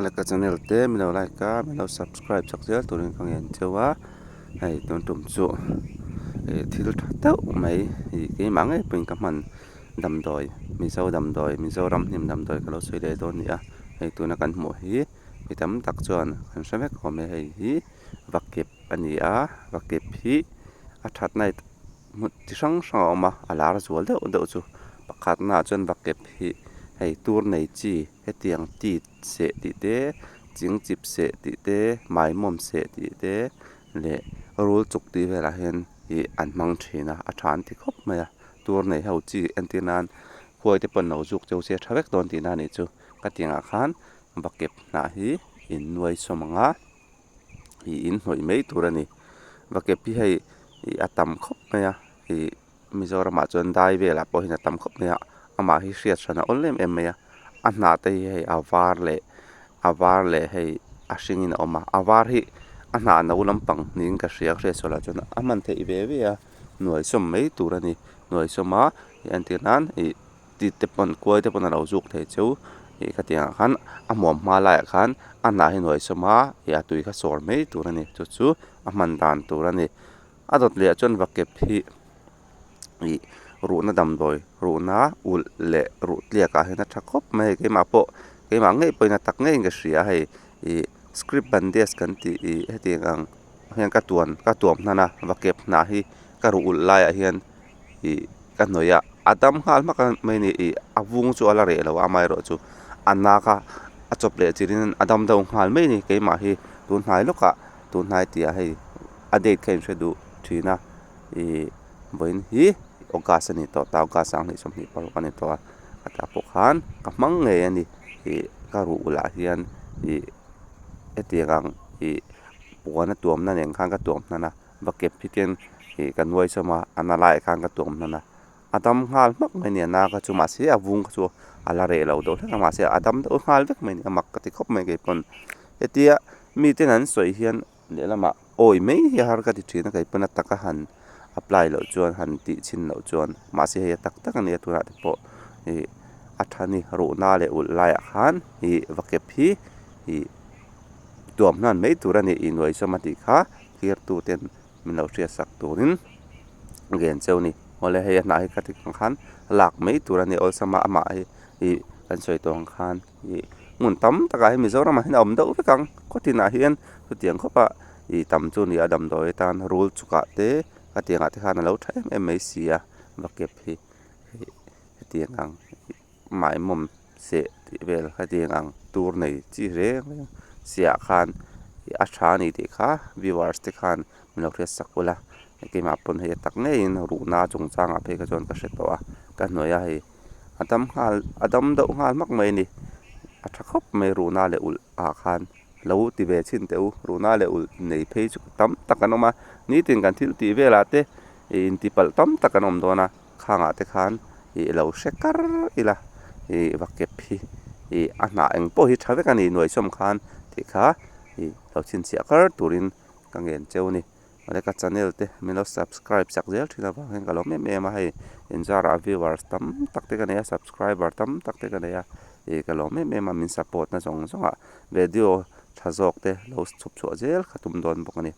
Ka channel te min lo like a min lo subscribe chak zel turin ka ngen cheu a hei tun tum chu ih thil tha deuh mai ih keimah ngei pawhin ka hman damdawi mizo damdawi mizoram hnim damdawi ka lo sawi leh dawn a ni a hei tuna kan hmuh hi mi tam tak chuan kan hre vek awm e hei hi vakep a ni a vakep hi a thatna hmun chi hrang hrang a awm a a lar zual deuh deuh chu pakhatnaah chuan vakep hi hei tur nei chi hetiang tit seh tih te chingchip seh tih te maimawm seh tih te leh rul chuk tih velah hian ih an hmang thin a a tha an ti khawp mai a tur nei ho chi entir nan khuai te pawh an lo zuk cheu se a tha vek dawn tihna a nih chu ka tiangah khan vakep hnah hi in nuai sawm ang a. Ih in hnawih mai tur a ni vakep hi hei ih a tam khawp mai a ih Mizoramah chuan dai velah pawh hian a tam khawp mai a amah hi hriat hran a awl em em mai a a hnah te hi hei a var leh a var leh hei a hringin a awm a a var hi a hnah no lampang niin ka hria ka hriat sual ah chuan a hman theih ve ve a nuai sawm mai tur a ni nuai sawm a entir nan ih tit te pawn kuai te pawn a lo zuk thei chu ih khatiang ah khan a hmuam hma laiah khan a hnah hi nuai sawm a ih a tui kha sawr mai tur a ni chu chu a hman dan tur a ni a dawt leh ah chuan vakep hi ih ruhna damdawi ruhna ulh leh ruh tliak ah hian a tha khawp mai a keimah pawh keimah ngei pawhin a tak ngeiin ka hria a hei ih script bandage kan tih ih hetiang ang hian ka tuan ka tuam hnan a vakep hnah hi ka ruh ulh laiah hian ih ka hnawih a a dam nghal hmak a mai ni ih a vung chu a la reh lo a amaherawhchu a nak a a chawp leh chin in a dam deuh nghal mai a ni keimah hi tun hnai lawkah tun hnai tih ah hei a date kha in hre duh thin a ih vawiin hi august a ni tawh ta august 2026 a ni tawh a a tah pawh khan ka hmang ngei a ni ih ka ruh lah hian ih hetiang ang ih puan a tuamna nen khan ka tuam hnan a. Va kep hi ten ih ka nuai sawm a a na laiah khan ka tuam hman a a dam nghal hmak mai a ni a na kha chu mahse a vung kha chu a la reh lo deuh hlek a mahse a dam deuh nghal vek mai a ni a mak ka ti khawp mai kei pawn hetia miten an sawi hian lehlamah awi mai hi a har ka ti thin a kei pawn a taka han apply loh chuan han tih chhin loh chuan mahse hei a tak tak a nia tunah te pawh ih a tha ni ruhna leh ulh laiah khan ih va kep hi ih tuam hnan mai tur a ni ih nuai sawm a tih kha. Thirtu ten min lo hriat sak turin ngen cheu ni. Awle hei a hnah hi ka ti ang khan lak mai tur a ni awlsam a amah hi ih kan sawi tawh ang khan ih hmun tam takah hian Mizoramah hian a awm deuh vek ang khawtinah hian chutiang khawpa ih tam chu ni a damdawi atan rul chukah te ka tiangah te khan a lo tha em em mai si a vakep hi ih hetiang ang maimawm seh tih vel hetiang ang tur nei chi reng reng siah khan ih a tha a ni tih kha viewers te khan min lo hriat sak ula keimah pawn hei a tak ngeiin ruhna chungchangah phei kha chuan ka hre tawh a ka hnuai a hei a dam nghal a dam deuh nghal hmak mai a ni a tha khawp mai ruhna leh ulh ah khan lo ti ve chhin teh u ruhna leh ulh nei phei chu tam tak an awm a nitin kan thil tih velah te ih intipalh tam tak an awm dawn a. Khangah te khan ih lo hre kar ila ih va kep hi ih a hnah eng pawh hi tha vek a ni nuai sawm khan tih kha ih lo chhinchhiah kar turin ka ngen cheu a ni. Awle ka channel te min lo subscribe chak zel thin avang hian ka lawm em em a hei inzarah viewers tam tak te ka nei a subscriber tam tak te ka nei a ih ka lawm em em a min support na zawng zawng ah video tha zawk te lo chhawp chhuah zel kha tum dawn bawk a ni.